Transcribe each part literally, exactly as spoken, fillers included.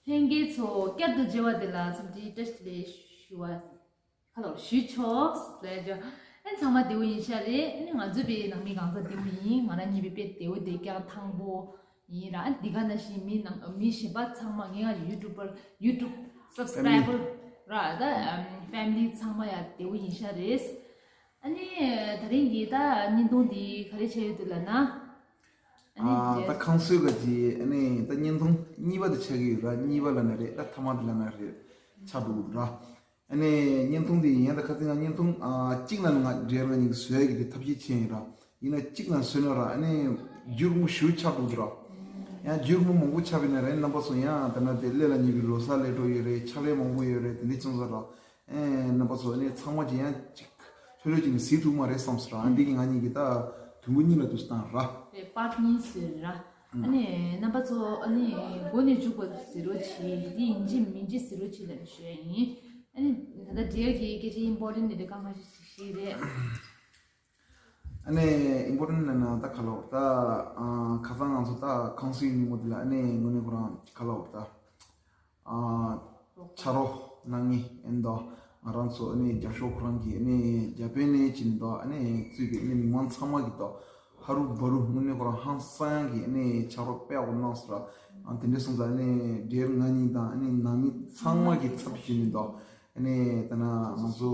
ལྷན་རྒྱས་ཚོ་བསྐྱར་དུ་མཇལ་བ་དེ་ལ་འཚམས་འདྲིའི་བཀྲ་ཤིས་བདེ་ལེགས་ཞུ་བ། ཁ་ལོ་ཞུ་ཆོག་ལས་ཅོ། ཨེ་ཚང་མ་བདེ་པོ་ཡིན་ཤག་རེད། ཨེ་ང་ཚོ་པའི་ནང་མི་གང་ཚ་བདེ་པོ་ཡིན། ང་རང་གཉིས་པའི་དཔེ་བདེ་པོ་བདེ་རྐྱང་ཐང་པོ་ཡིན་ར། ཨ་འདི་ག་ནང་བཞིན་མི་ནང་མི་གཞན་པ་ཚང་མ་ངའི་ང་ཡུ་ཊུབ་པར་ཡུ་ཊུབ་སབ་སི་ཀ་རའི་བར་ར་ད་ཕེ་མི་ལི་ཚང་མ་ཡ་བདེ་པོ་ཡིན་ཤག་རེད། ཨ་ནི་ད་རིང་གི་ད་བརྙན་ཐུང་འདི་ག་རེ་བྱས་ཡོད་འདུག་ལབ་ན། ཨ་ནི་ཨ་ད་ཁང་སོའི་ག་ཅི་ཨ་ནི་ད་བརྙན་ཐུང་གཉིས་པ་དེ་ཆགས་ཀྱི་ཡོད་ར། གཉིས་པ་ལབ་ན་རེད། ད་ཐ་མ་དེ་ལབ་ན་རེད། ཆགས་འགྲོ་གི་འདུག་ར། ཨ་ནི་བརྙན་ཐུང་དེ་ཡིན་ཡང་ད་ཁ་སང་ང་བརྙན་ཐུང་ཨ་གཅིག་ནང་ལ་ང་འབྲེལ་ང་གཉིས་ཀྱི་བཟོས་ཀྱི་དེ་ཐབས་ཤེས་བྱས་ཡིན་ར། ཡིན་ན་གཅིག་ནང་བཟོས་ན་ར་ཨ་ནི་རྒྱུས་མངའ་ཞེ་པོ་ཆགས་འགྲོ་གི་འདུག་ར། ཡང་རྒྱུས་མངའ་མང་པོ་ཆགས་པ་ཡིན་ན་ར་རྣམ་པ་ཚོ་ཡང་ད་ན་དེ་སླེབས་ལ་ཉེ་བའི་ལོ་གསར་སླེབས་འགྲོ་ཡོད་རེད། ཕྱག་ལས་མང་པོ་ཡོད་རེད། དེ་འདྲ་བྱུང་ཙང་ར། ཨེ་རྣམ་པ་ཚོ་ཨ་ནི་ཚང་མ་གྱིས་ཡང་གཅིག་ལྷོད་ལྷོད་ཅིག་ནས་གཟིགས་ཐུབ་མ་རེད་བསམ་སོང་ར། ཨ་འདི་གི་ང་གཉིས་ཀྱིས་ད་དུམ་བུ་གཉིས་ལ་དུ་བཏང་ར། རེད། པར་གཉིས་བཟོས་ར། ཨ་ནི་རྣམ་པ་ཚོ་ཨ་ནི་མགོ་ནས་མཇུག་བར་གཟིགས་རོགས་གྱིས། འདི་ཡིན་གཅིག་མིན་གཅིག་གཟིགས་རོགས་གྱིས་ལབ་ནས་ཞུ་ཡ་ཡིན། ཨ་ནི་ད་ལྟ་འབྲེལ་གྱི་སྐད་ཆ་ཨིམ་པོར་ཊེན་ཊི་ནི་དེ་གང་གང་ཞིག་ཞིག་རེད། ཨ་ནི་ཨིམ་པོར་ཊེན་ཊི་ལབ་ན་ད་ག་ལབ་དགོས་རེད། ད་ཨ་ཁ་སང་ང་ཚོ་ད་ཁང་སོའི་ཉིན་མོ་དེ་ལ་ཨ་ནི་དངོས་གནས་ཁོ་རང་ག་ལབ་དགོས་རེད། ད་ཨ་ཕྱག་རོགས་གནང་མཁན་ཨེ་འདུག་ང་རང་ཚོ་ཨ་ནི་རྒྱབ་ཤོག་ཁོ་རང་གི་ཨ་ནི་རྒྱ་བལ་ནས་ཅིག་འདུག་ཨ་ནི་གཙོས་པའི་ཨ་ནི་མི་མང་ཚང་མ་གིས་འདུག་ཧ་རུ་བ་རུ་དངོས་གནས་ཁོ་རང་ཧང་སང་གི་ཨ་ནི་ཕྱག་རོགས་དཔེ་ཡག་པོ་གནང་སོང་ར། ཨ་དེ་འདྲ་སོང་ཙང་ཨ་ནི་འབྲེལ་ང་གཉིས་དང་ཨ་ནི་ནང་མི་ཚང་མ་གི་ཚབ་ཞུས་ནས་འདུག་ཨ་ནི་ད་ན་ང་ཚོ་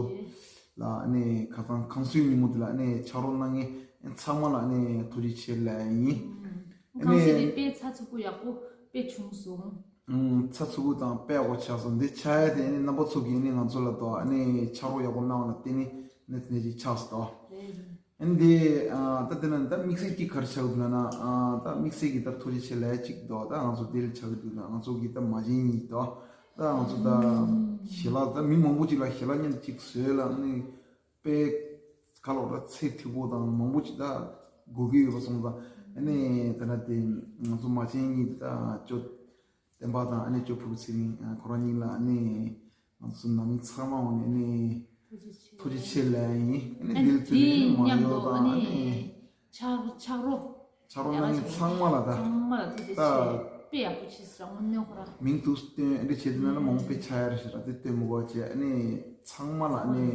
ལ་ཨ་ནི་ཁ་སང་ཁང་སོའི་ཉིན་མོ་དེ་ལ་ཨ་ནི་ཕྱག་རོགས་གནང་མཁན་ཚང་མ་ལ་ཨ་ནི་ཐུགས་རྗེ་ཆེ་ལབ་ཡ་ཡིན། ཨ་ཁང་སོའི་ནི་དེ་དཔེ་ཚགས་ཚུད་པོ་ཡག་པོ་དཔེ་བྱུང་སོང་། ཨུམ། ཚགས་ཚུད་པོ་དང་དཔེ་ཡག་པོ་ཆགས་སོང་། འདི་ཆགས་ཡ་དེ་ཨ་ནི་རྣམ་པ་ཚོ་གིས་ཨ་ནི་ང་ཚོ་ལ་དོ་ཨ་ནི་ཕྱག་རོགས་ཡག་པོ་གནང་བ་ལ་བརྟེན་ནས་ཨ་ནི་དེ་འདྲ་ཅིག་ཆགས་སོང་དོ། རེད། ཨ་ནི་འདི་ཨ་ད་དེ་ན་ད་དམིགས་བསལ་གྱི་ག་རེ་ཆགས་འདུག་ལབ་ན། ཨ་ད་དམིགས་བསལ་གྱི་ད་ཐུགས་རྗེ་ཆེ་ལབ་ཡ་གཅིག་འདུག་ད་ང་ཚོ་འདི་ལ་ཆགས་ཀྱི་འདུག་ད་ང་ཚོ་གི་ད་མ་བྱན་གཉིས་འདུག་ད་ང་ཚོ་ད་ཞལ་ལག་ད་མི་མང་པོ་ཅིག་ལ་ཞལ་ལག་མཉམ་དུ་གཅིག་བཟོས་ལ་ཨ་ནི་དཔེ་ག་ལབ་དགོས་རེད། ཚད་མཐོ་པོ་དང་མང་པོ་ཅིག་ད་དགོས་ཀྱི་ཡོད་པ་སོང་ཙང་ཨ་ནི་ད་ན་དེ་ང་ཚོ་མ་བྱན་གཉིས་དེ་ད་ཅོ། བསྟན་པ་དང་ཨ་ནི་ཅོ་ཕུར་བུ་ཚེ་རིང་ཁོ་རང་གཉིས་ལ་ཨ་ནི་ང་ཚོ་ནང་མི་ཚང་མ་འོང་ནས་ཨ་ནི་ཐུགས་རྗེ་ཆེ་ལབ་ཡིན། ཨ་ནི་ཨ་འདིར་ཚུད་ནས་ཨ་ནི་མ་མཉམ་ཡོད་དུ་དང་ཨ་ཨ་ནི་ནི་ཕྱག་ཕྱག་རོགས་ཕྱག་རོགས་གནང་མཁན་ཚང་མ་ལ་ད་ཚང་མ་ལ་ཐུགས་རྗེ་ཆེ། ད་དཔེ་ཡག་པོ་བྱས་ཟེར་དངོས་གནས་ཁོ་རང་མིང་དུ་བཏོན་ཨ་འདི་བྱས་དུས་ན་ལ་མང་པོ་དཔེ་ཆགས་ཡ་རེད་ཟེར་ར། དེ་བཏོན་མི་དགོས་བྱས་ཨ་ནི་ཚང་མ་ལ་ཨ་ནི་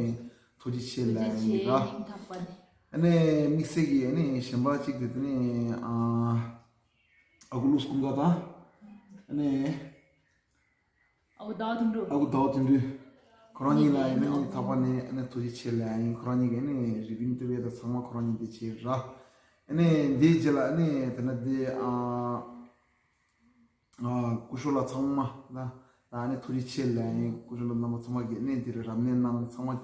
ཐུགས་རྗེ་ཆེ་ལབ་ཡིན་ར། སྙིང་ཐག་པ་ནས། ཨ་ནི་དམིགས་བསལ་གྱི་ཨ་ནི་གཞན་པ་གཅིག་དེ་དེ་ནི་ཨ། ཨ་ཁུ་ལུགས་ཀུན་དགའ་དང་། ཨ་ནི། ཨ་ཁུ་ཟླ་བ་དོན་གྲུབ། ཨ་ཁུ་ཟླ་བ་དོན་གྲུབ། ཁོ་རང་གཉིས་ལ་ཡིན་ན་ཨ་ནི་ཐག་པ་ནས་ཨ་ནི་ཐུགས་རྗེ་ཆེ་ལབ་ཡིན། ཁོ་རང་གཉིས་ཀྱིས་ཨ་ནི་རི་པིན་སྤྲད་པའི་ད་ཚང་མ་ཁོ་རང་གཉིས་དེ་བྱས་ར། ཨ་ནི་འདིའི་རྗེས་ལ་ཨ་ནི་དེ་ན་དེ་ཨ། ཨ་སྐུ་ཞབས་ལགས་ཚང་མ་ལ་ད་ཨ་ནི་ཐུགས་རྗེ་ཆེ་ལབ་ཡིན། སྐུ་ཞབས་ལགས་རྣམ་པ་ཚང་མ་གིས་ཨ་ནི་འདིར་རབ་གནས་གནང་ཚང་མ།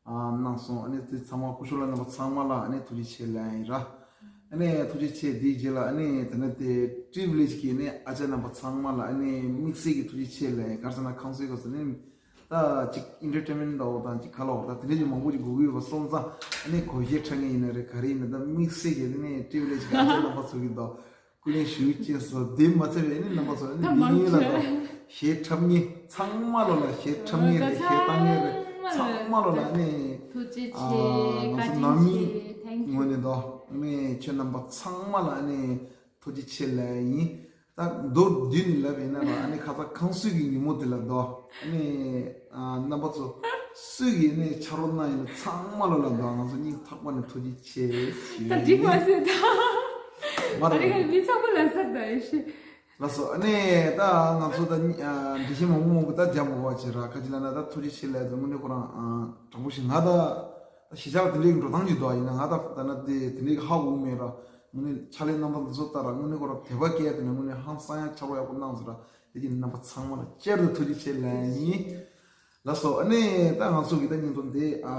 ཨ་གནང་སོང་། ཨ་ནི་དེ་ཚང་མ་སྐུ་ཞབས་ལགས་རྣམ་པ་ཚང་མ་ལ་ཨ་ནི་ཐུགས་རྗེ་ཆེ་ལབ་ཡིན་ར། ཨ་ནི་ཐུགས་རྗེ་ཆེ། དེའི་རྗེས་ལ་ཨ་ནི་དེ་ནས་དེ་ཊི་ཝི་ལེ་ཇི་གི་ཨ་ནི་ཨ་ཅག་རྣམ་པ་ཚང་མ་ལ་ཨ་ནི་དམིགས་བསལ་གྱི་ཐུགས་རྗེ་ཆེ་ལབ་ཡིན། ག་རེ་ཟེར་ན་ཁང་སོའི་སྐབས་སུ་ནི་ད་ཅིག་ཨེན་ཊར་ཊེན་མེན་ཊི་འདྲ་བོ་དང་ཅིག་ག་ལབ་དགོས་རེད། ད་དེ་འདྲ་ཅིག་མང་པོ་ཅིག་དགོས་ཀྱི་ཡོད་པ་སོང་ཙང་ཨ་ནི་གོ་ཤེས་འཕྲད་མཁན་ཡིན་ན་རེད། ག་རེ་ཡིན་ན་ད་དམིགས་བསལ་གྱི་ཨ་ནི་ཊི་ཝི་ལེ་ཇི་གི་ཨ་ཅག་རྣམ་པ་ཚོ་གིས་ད། སྐུ་ལས་ཞུ་ཅེས་སོ་དེ་མ་ཚད་པའི་ཨ་ནི་རྣམ་པ་ཚོ་ཨ་ནི་འདི་གཉིས་ལ་དང་ཞེ་འཁྲབ་མཁན་ཚང་མ་ལོ་ལ་ཞེ་འཁྲབ་མཁན་རེད། ཞེ་བཏང་མཁན་རེད། ཚང་མ་ལོ་ལ་ཨ་ནི་ཐུགས་རྗེ་ཆེ། ཨ་ང་ཚོ་བཀའ་དྲིན་ནང་མི་ཆེ། Thank you. ངོས་ནས་དོ་ཨ་ནི་ཁྱེད་རྣམ་པ་ཚང་མ་ལ་ཨ་ནི་ཐུགས་རྗེ་ཆེ་ལབ་ཡིན། ད་མདོར་བསྡུས་ནས་ལབ་ཡིན་ན་ལ་ཨ་ནི་ཁ་ཚ་ཁང་སོས་ཀྱི་ཉིན་མོ་དེ་ལ་དོ་ཨ་ནི་ཨ་རྣམ་པ་ཚོ་སུས་ཀྱིས་ཨ་ནི་ཕྱག་རོགས་གནང་ཡིན་ན་ཚང་མ་ལོ་ལ་དོ་ང་ཚོ་སྙིང་ཐག་པ་ནས་ཐུགས་རྗེ་ཆེ་ཞུ་ད་ཡ་འགྲིག་མ་ཡིན། སོང་ད། མ་ཨ་རེ་རེད། ག་མི་ཚང་མ་ལ་ཟེར་ད་ཡེ་ཤེས། ལགས་སོ། ཨ་ནི་ད་ང་ཚོ་ད་ཨ་འགྲེལ་བཤད་མང་པོ་མང་པོ་ད་རྒྱག་མི་དགོས་པ་བྱེད་ར། ཁ་ཅིག་ལབ་ན་ད་ཐུགས་རྗེ་ཆེ་ལབ་དུས་དངོས་གནས་ཁོ་རང་ཨ་དྲང་པོ་ཞིག་ང་ད་ད་གཞིས་ཆགས་ལ་དེ་འདྲའི་འགྲོ་སྟངས་ཅིག་འདུག་ཡིན་ན་ང་ད་ད་ན་དེ་དེ་འདྲའི་ཧ་གོ་མེད་ར། དངོས་གནས་ཕྱག་ལས་གནང་སྟངས་འདི་ཚོ་ལྟར་ར་དངོས་གནས་ཁོ་རང་དད་པ་སྐྱེ་ཡ་དེ་ནས་དངོས་གནས་ཧང་སང་ཡ་ཕྱག་རོགས་ཡག་པོ་གནང་ཟེར་ར། དེ་གི་རྣམ་པ་ཚང་མ་ལ་བསྐྱར་དུ་ཐུགས་རྗེ་ཆེ་ལབ་ཡིན། ལགས་སོ། ཨ་ནི་ད་ང་ཚོ་གི་ད་བརྙན་ཐུང་འདི་ཨ་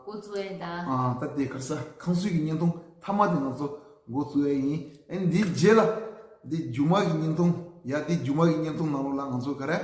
འགོ་བཙུགས་ཡིན་ད། ཨ་ད་དེ་ག་རེ་ཟ་ཁང་སོས་ཀྱི་བརྙན་ཐུང་མཐའ་མ་དེ་ང་ཚོ་འགོ་བཙུགས་ཡ་ཡིན། ཨ་ནི་འདིའི་རྗེས་ལ་འདི་མཇུག་མ་གི་བརྙན་ཐུང་ཡ་འདི་མཇུག་མ་གི་བརྙན་ཐུང་ནང་ལོགས་ལ་ང་ཚོ་ག་རེ་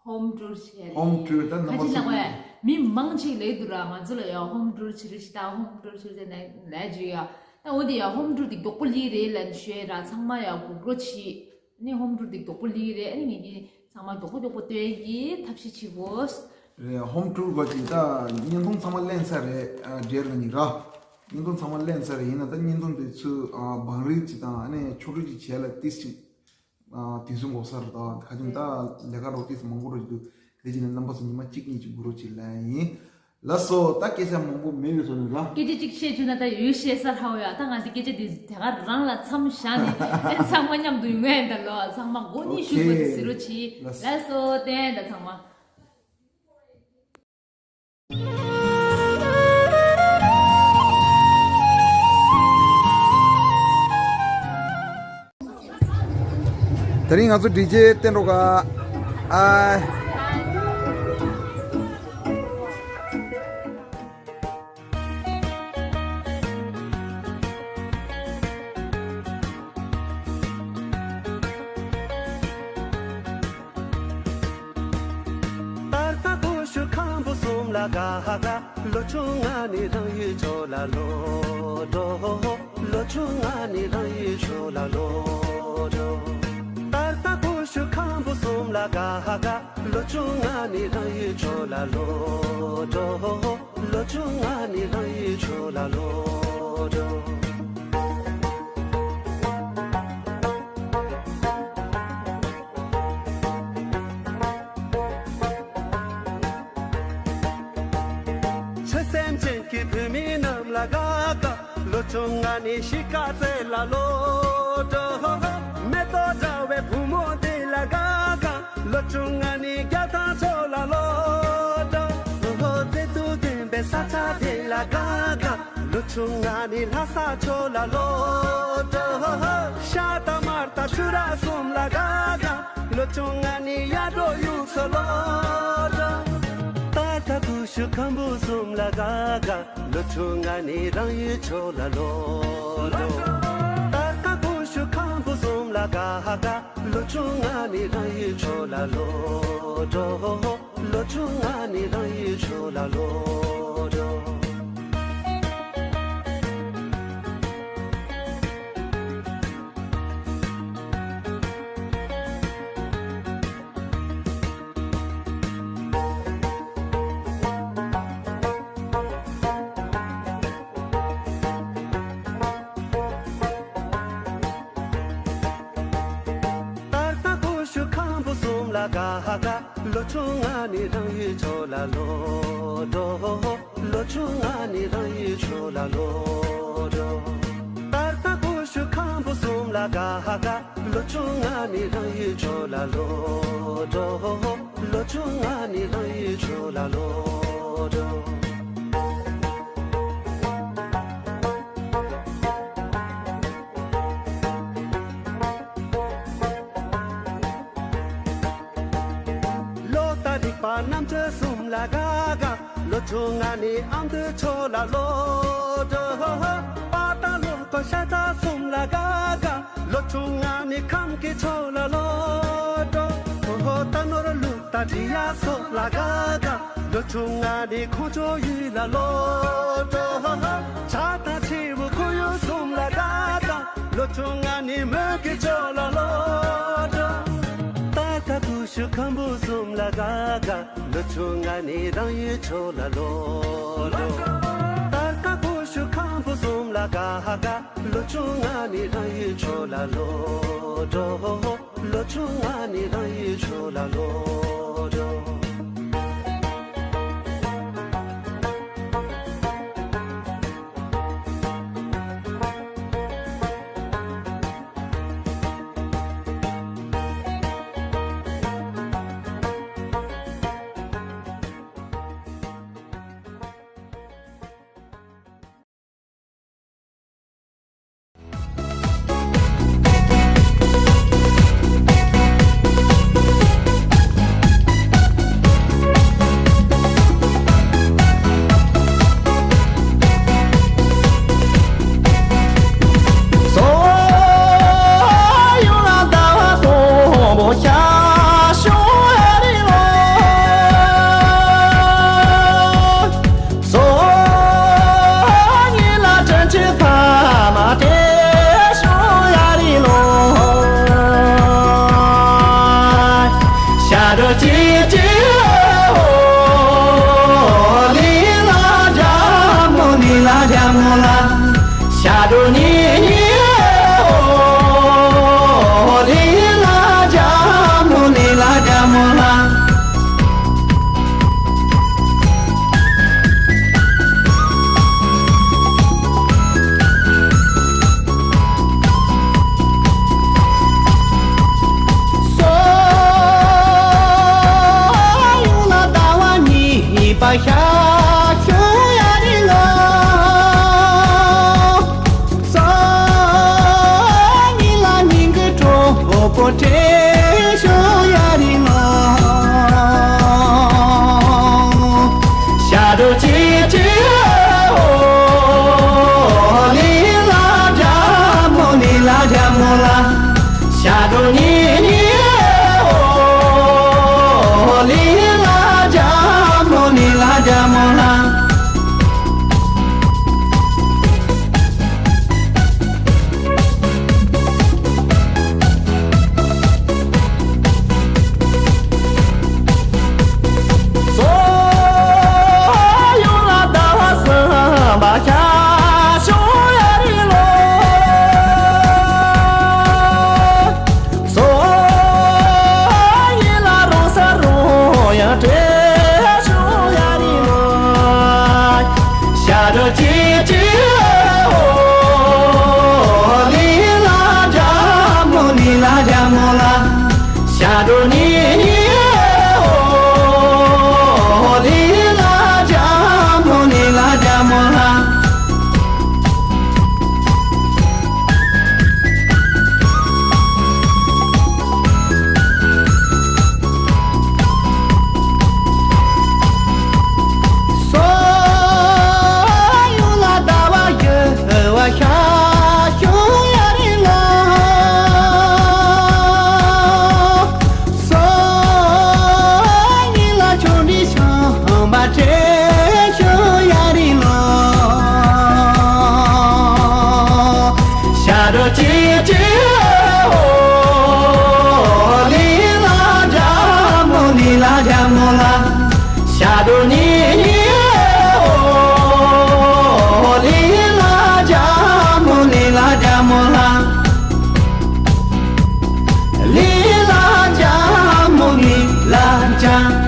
ཧོམ་ཊུར་བྱས་རེད། ཧོམ་ཊུར་ད་རྣམ་པ་ཁ་ཅིག་ཚོ་ལ་གོ་ཡ་མི་མང་ཆེ་ལབ་འདུག་ར། ང་ཚོ་ལ་ཡ་ཧོམ་ཊུར་བྱེད་རེད་ཤི་ད་ཧོམ་ཊུར་བྱེད་རེད་ལབ་ལབ་ཅིག་ཡ། ད་འོ་དེ་ཡ་ཧོམ་ཊུར་དེ་མགྱོགས་པོ་ལི་རེད་ལབ་ནས་ཞུ་ཡ་ར། ཚང་མ་ཡ་གུག་རོ་བྱེད། ཨ་ནི་ཧོམ་ཊུར་དེ་མགྱོགས་པོ་ལི་རེད། ཨ་ནི་ངེད་ཀྱིས་ཚང་མ་མགྱོགས་པོ་མགྱོགས་པོ་སྟོན་གྱི་ཐབས་ཤེས་བྱེད་དགོས། རེད། ཧོམ་ཊུར་ག་ཅིག་ད་བརྙན་ཐུང་ཚང་མ་ལེན་ཚར་རེད། ཨ་འབྲེལ་ར་ནི་ར། བརྙན་ཐུང་ཚང་མ་ལེན་ཚར་རེད། ཡིན་ན་ད་བརྙན་ཐུང་དེ་ཚོ་ཨ་བང་རིལ་ཅིག་དང་ཨ་ནི་ཆོག་ཁྲིགས་ཅིག་བྱས་ལ་ཏིས་ཅིག་ཨ་དུས་ཚོད་འགོར་ས་རེད། ད་ཁ་རྒྱུན་ད་ལས་ཀ་རོགས་ཏོག་ཙམ་མང་པོ་རོགས་ཀྱི་འདུག་དེ་རྗེས་ནས་རྣམ་པ་ཚོ་ཉི་མ་གཅིག་གཉིས་ཅིག་སྒུག་རོགས་གྱིས་ལབ་ཡིན། ལགས་སོ། ད་སྐད་ཆ་མང་པོ་མེད་པའི་བཟོ་ནས་ར། སྐད་ཆ་གཅིག་བཤད་བཅུག་ན་ད་ཡོད་བཤད་ས་ཧ་ཡ། ད་ང་འདི་སྐད་ཆ་འདི་དེ་ག་རང་ལ་མཚམས་བཞག་ནས་ཨེ་ཚང་མ་མཉམ་དུ་ཡོང་ཡ་ཡིན་ད་ལོ། ཚང་མ་མགོ་གཉིས་ཞུ་དགོས་ཏེ་ཟེར་རོགས་གྱིས། ལགས་སོ། བསྟན་ད་ཚང་མ། དེ་རིང་ང་ཚོ་ཌི་ཇེ་བསྟན་འགྲོ་ག་ཨ། ཏར་ཀ་ཀུ་ཤུ་ཁམ་བུ་གསུམ་ལ་ག་ཧ་ག་ལོ་ཆུང་ང་ནི་རང་ཡུལ་ཕྱོགས་ལ་ལོག་འགྲོ། ལོ་ཆུང་ང་ནི་རང་ཡུལ་ཕྱོགས་ལ་ལོག་འགྲོ། ཏར་ཀ་ཀུ་ཤུ་ཁམ་བུ་གསུམ་ལ་ག་ཧ་ག་ལོ་ཆུང་ང་ནི་རང་ཡུལ་ཕྱོགས་ལ་ལོག་འགྲོ། ལོ་ཆུང་ང་ནི་རང་ཡུལ་ཕྱོགས་ལ་ལོག་འགྲོ། ཆོས་སེམས་ཅན་གྱི་བུད་མེད་རྣམས་ལ་དགའ་དགའ། ལོ་ཆུང་ང་ནི་གཤིས་ཀ་རྩེ་ལ་ལོག་འགྲོ། མེ་ཏོག་འདྲ་བའི་བུ་མོ་དེ་ལ་དགའ་དགའ། ལོ་ཆུང་ང་ནི་རྒྱ་ཐང་ཕྱོགས་ལ་ལོག་འགྲོ། མཛེས་སྡུག་ལྡན་པའི་ས་ཆ་དེ་ལ་དགའ་དགའ། ལོ་ཆུང་ང་ནི་ལྷ་ས་ཕྱོགས་ལ་ལོག་འགྲོ། ཤ་དང་མར་དང་ཆུ་ར་གསུམ་ལ་དགའ་དགའ། ལོ་ཆུང་ང་ནི་གཡག་འབྲོག་ཡུལ་ཚོ་ལོག་འགྲོ། ཏར་ཀ་ཀུ་ཤུ་ཁམ་བུ་གསུམ་ལ་དགའ་དགའ། ལོ་ཆུང་ང་ནི་རང་ཡུལ་ཕྱོགས་ལ་ལོག་འགྲོ། ཏར་ཀ་ཀུ་ཤུ་ཁམ་བུ་གསུམ་ལ་དགའ་དགའ། ལོ་ཆུང་ང་ནི་རང་ཡུལ་ཕྱོགས་ལ་ལོག་འགྲོ། ལོ་ཆུང་ང་ནི་རང་ཡུལ་ཕྱོགས་ལ་ལོག་འགྲོ། ཏར་ཀ་ཀུ་ཤུ་ཁམ་བུ་གསུམ་ལ་དགའ་དགའ། ལོ་ཆུང་ང་ནི་རང་ཡུལ་ཕྱོགས་ལ་ལོག་འགྲོ། ལོ་ཆུང་ང་ནི་རང་ཡུལ་ཕྱོགས་ལ་ལོག་འགྲོ། ཏར་ཀ་ཀུ་ཤུ་ཁམ་བུ་གསུམ་ལ་དགའ་དགའ། ལོ་ཆུང་ང་ནི་རང་ཡུལ་ཕྱོགས་ལ་ལོག་འགྲོ། ལོ་ཆུང་ང་ནི་རང་ཡུལ་ཕྱོགས་ལ་ལོག་འགྲོ། ལོ་ལྟར་རིག་པ་རྣམ་དཔྱོད་གསུམ་ལ་དགའ་དགའ། ལོ་ཆུང་ང་ནི་ཨ་མདོའི་ཕྱོགས་ལ་ལོག་འགྲོ། པ་དང་ལོ་ཀོ་ཤ་ཚ་གསུམ་ལ་དགའ་དགའ། ལོ་ཆུང་ང་ནི་ཁམས་ཀྱི་ཕྱོགས་ལ་ལོག་འགྲོ། ཧོ་ཧོ་རྟ་ནོར་ལུག་དང་འབྲི་གཡག་སོགས་ལ་དགའ་དགའ། ལོ་ཆུང་ང་ནི་ཁོང་ཆོ་ཡུལ་ལ་ལོག་འགྲོ། བྱ་དང་བྱིའུ་ཁོར་ཡུག་གསུམ་ལ་དགའ་དགའ། ལོ་ཆུང་ང་ནི་མོན་གྱི་ཕྱོགས་ལ་ལོག་འགྲོ། ཏར་ཀ་ཀུ་ཤུ་ཁམ་བུ་གསུམ་ལ་དགའ་དགའ། ལོ་ཆུང་ང་ནི་རང་ཡུལ་ཕྱོགས་ལ་ལོག་འགྲོ། ཏར་ཀ་ཀུ་ཤུ་ཁམ་བུ་གསུམ་ལ་དགའ་དགའ། ལོ་ཆུང་ང་ནི་རང་ཡུལ་ཕྱོགས་ལ་ལོག་འགྲོ། ལོ་ཆུང་ང་ནི་རང་ཡུལ་ཕྱོགས་ལ་ལོག་འགྲོ། ཤར་བྱུང་ཡ་རི་ལོ། སང་ཉིན་ལ་སྙིང་གི་གྲོགས་པོ་བྲེལ་བྱུང་ཡ་རི་ལོ། ཤ་དོ་ཅི་ཅི་ཨོ། ལི་ལ་རྒྱ་མོ་ལི་ལ་རྒྱ་མོ་ལ། ཤ་དོ་ཉི་ཉི་ཨོ། ལི་ལ་རྒྱ་མོ་ལི་ལ་རྒྱ་མོ་ལ། ཤ་དོ་ཅི་ཅི་ཨོ། ལི་ལ་རྒྱ་མོ་ལི་ལ་རྒྱ་མོ་ལ། ཤ་དོ་ཉི་ཉི་ཨོ། ལི་ལ་རྒྱ་མོ་ལི་ལ་རྒྱ་མོ་ལ། སོ་ཡུལ་ལ་ཟླ་བ་ཡོད་པ་ཤར་བྱུང་ཡ་རི་ལོ། སོ་ཡུལ་ལ་ཆུང་འདྲིས་ཤམ་པ་བྲེལ་བྱུང་ཡ་རི་ལོ། ཤ་དོ་ཅི་ཅི་ཨོ། ལི་ལ་རྒྱ་མོ་ལི་ལ་རྒྱ་མོ་ལ། ཤ་དོ་ཉི་ཉི་ཨོ། ལི་ལ་རྒྱ་མོ་ལི་ལ་རྒྱ་མོ་ལ། ལི་ལ་རྒྱ་མོ་ལི་ལ་རྒྱ།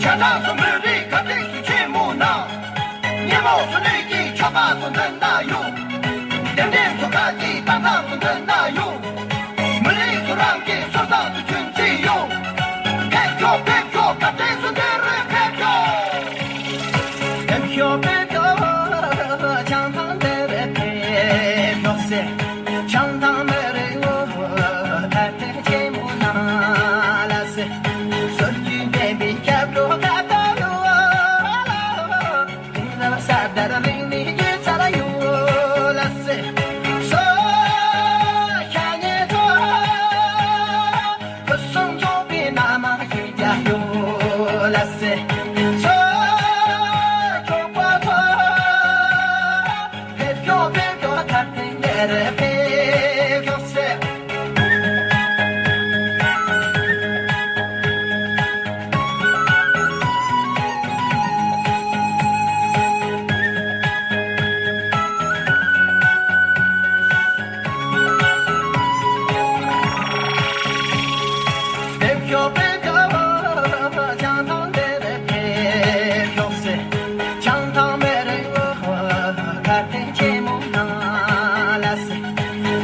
ཆ་ཚང་སུ་མི་རིགས་ཁ་བྲལ་སུ་ཆེན་མོ་ན། ཉིན་མོ་སུ་ལུས་ཀྱི་ཆོ་ག་སུ་འདོན་ན་ཡོང་། དེ་འདྲའི་སུ་ཁ་ཀྱི་ཏང་ཏང་སུ་འདོན་ན་ཡོང་། མི་རིགས་སུ་རང་གི་སོ་ས་སུ་ཆུན་ཚི་ཡོང་། ཕེབས་ཤོག་ཕེབས་ཤོག་ཁ་བྲལ་སུ་འདོན་རེ་ཕེབས་ཤོག་ཕེབས་ཤོག་ཕེབས་ཤོག་ཆང་ཐང་འདིར་ཕེབས་ཤོག་ཟེར། ཆང་ཐང་མི་རེ་ངོ་ཐ་དད་ཆེན་མོ་ནང་ལ་ཟེར། སོར་གྱི་བདེན་པའི་སྐྱབས་འགྲོ་ཁ་བཏང་ཡོད། དེང་རབས་གསར་དར་རིང་ནས་རྒྱས་ཚར་ཡོད་ལ་ཟེར། སོ་ཤ་ཉེ་ཚོ། ཁུ་སིམ་ཚོགས་པའི་མནའ་མ་ཞིག་རྒྱག་ཡོད་ལ་ཟེར། ཚོ་གྲོགས་པོ་ཚོ། ཕེབས་ཤོག་ཕེབས་ཤོག་ཐར་ཐེངས་འདིར་ཕེབས་ཤོག་ཟེར། ཕེབས་ཤོག་ཕེབས་ཤོག་ཆང་ཐང་འདིར་ཕེབས་ཤོག་ཟེར། ཆང་ཐང་མི་རེ་ངོ་ཁ་བྲལ་ཆེན་མོ་ནང་ལ་ཟེར།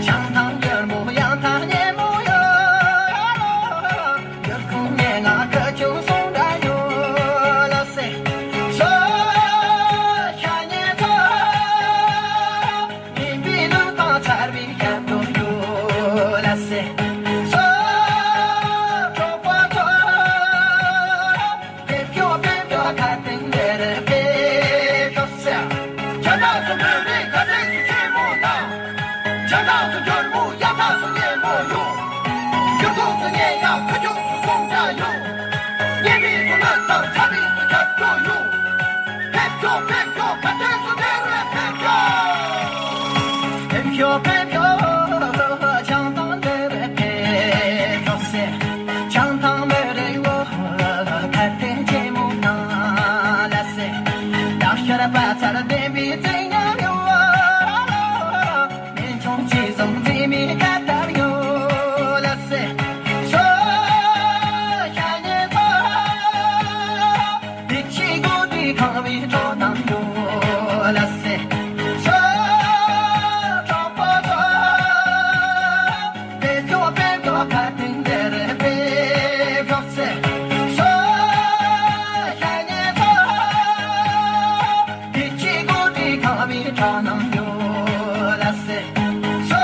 ཆང་ཐང་འགྱུར་མོ་ཡང་ཐང་ཉེ་མོ་ཡོད། འགྱུར་ཁུང་ཉེ་ང་ཁ་ཆུང་སོང་འདྲ་ཡོད་ལ་ཟེར། སོ་ཤ་ཉེ་ཚོ། ཉིན་པའི་ལུང་པ་ཚར་བའི་སྐྱབས་འགྲོ་ཡོད་ལ་ཟེར། སོ་གྲོགས་པོ་ཚོ། ཕེབས་ཤོག་ཕེབས་ཤོག་ཁ་བཏང་འདིར་ཕེབས་ཤོག་ཟེར། ཆ་ཚང་སུ་མི་རིགས་ཁ་བྲལ་སུ་ཆེན་མོ་ན། ཆ་ཚང་སུ་འགྱུར་མོ་ཡ་ཚང་སུ་ཉེ་མོ་ཡོང་། འགྱུར་ཁུག་སུ་ཉེ་ཡང་ཁ་ཆུང་སུ་སོང་འདྲ་ཡོད། ཉེ་མི་སུ་ལོན་དང་ཆ་མི་སུ་ཁྱབ་འགྲོ་ཡོང་། ཕེབས་ཤོག་ཕེབས་ཤོག་ཁ་བྲལ་སུ་འདིར་ཕེབས་ཤོག་ཕེབས་ཤོག་ཕེབས་ཤོག་ཆང་ཐང་འདིར་ཕེབས་ཤོག་ཟེར། ཆང་ཐང་མི་རེ་ངོ་ཁ་བྲལ་ཆེན་མོ་ནང་ལ་ཟེར། བདག་ཤར་པ་ཚར་བདེན་པའི་བཙན་ཉམས་ཡོད། ཉིན་ཆུང་ཅི་བཟུང་འཛིན་མི་ཁ་བཏབ་ཡོད་ལ་ཟེར། སོ་ཤ་ཉེ་ཚོ། དེ་ཕྱི་སྒོ་དེ་ཁང་བའི་གྲོགས་དང་འགྲོ་ལ་ཟེར། སོ་གྲོགས་པོ་ཚོ། ཕེབས་ཤོག་ཕེབས་ཤོག་ཁ་བཏང་འདིར་ཕེབས་ཤོག་ཟེར། སོ་ཤ་ཉེ་ཚོ། དེ་ཕྱི་སྒོ་དེ་ཁང་བའི་གྲོགས་དང་འགྲོ་ལ་ཟེར། སོ་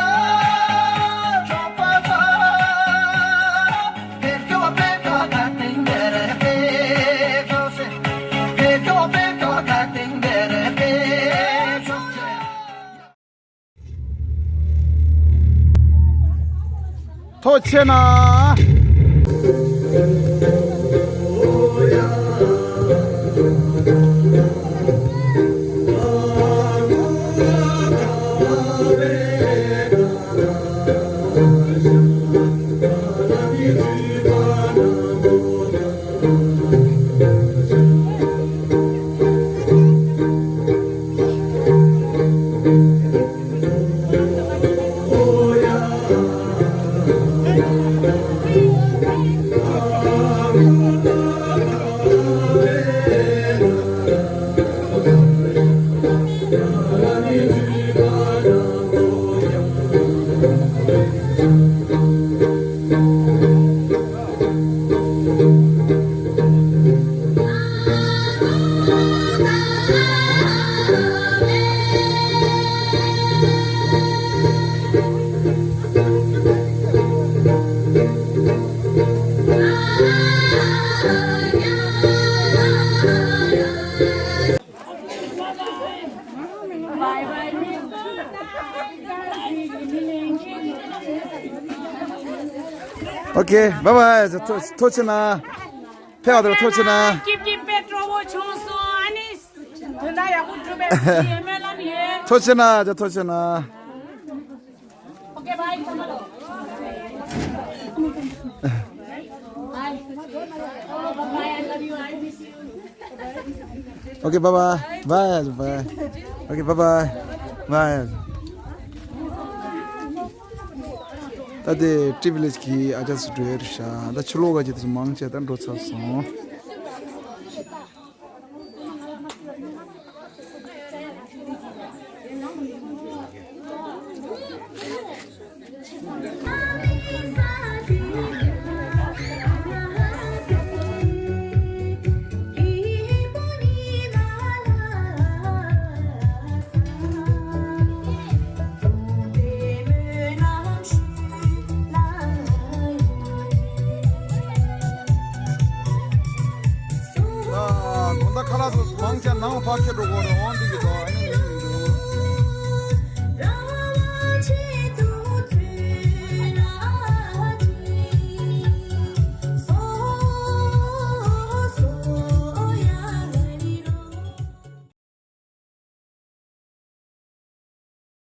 གྲོགས་པོ་ཚོ། ཕེབས་ཤོག་ཕེབས་ཤོག་ཁ་བཏང་འདིར་ཕེབས་ཤོག་ཟེར། ཕེབས་ཤོག་ཕེབས་ཤོག་ཁ་བཏང་འདིར་ཕེབས་ཤོག་ཟེར། ཐུགས་རྗེ་གནང་། Okay, bye bye. ཐུགས་རྗེ་གནང་། ཕེབས་པ་དེར་ཐུགས་རྗེ་གནང་། སྐྱིད་སྐྱིད་པའི་སྤྲོ་བོ་བྱུང་སོང་། ཨ་ནི་དོན་དག་ཡག་པོ་འགྲུབ་པའི་ཡིན་སྨོན་ལམ་ཡོད། ཐུགས་རྗེ་གནང་། ཐུགས་རྗེ་གནང་། Okay, bye. Bye. Oh, bye-bye. I love you. I miss you. Okay, bye bye. Bye, bye. Okay, bye bye. Bye. ད་དེ་ཊི་བི་ལེཇ་གི་ཨ་ཅག་ཚོ་འགྲོ་ཡ་རེད་ཤག་ད་ཕྱི་ལོགས་ག་ཅིག་དེ་ཚོ་མང་ཆེ་ད་འགྲོ་ཚར་སོང་། དགོང་དག་ཁ་ལག་ཚོ་མང་ཆེ་ནང་ལ་ཕར་ཁྱེར་འགྲོ་དགོས་རེད། འོང་འདི་གི་དོ། ཨ་ནི་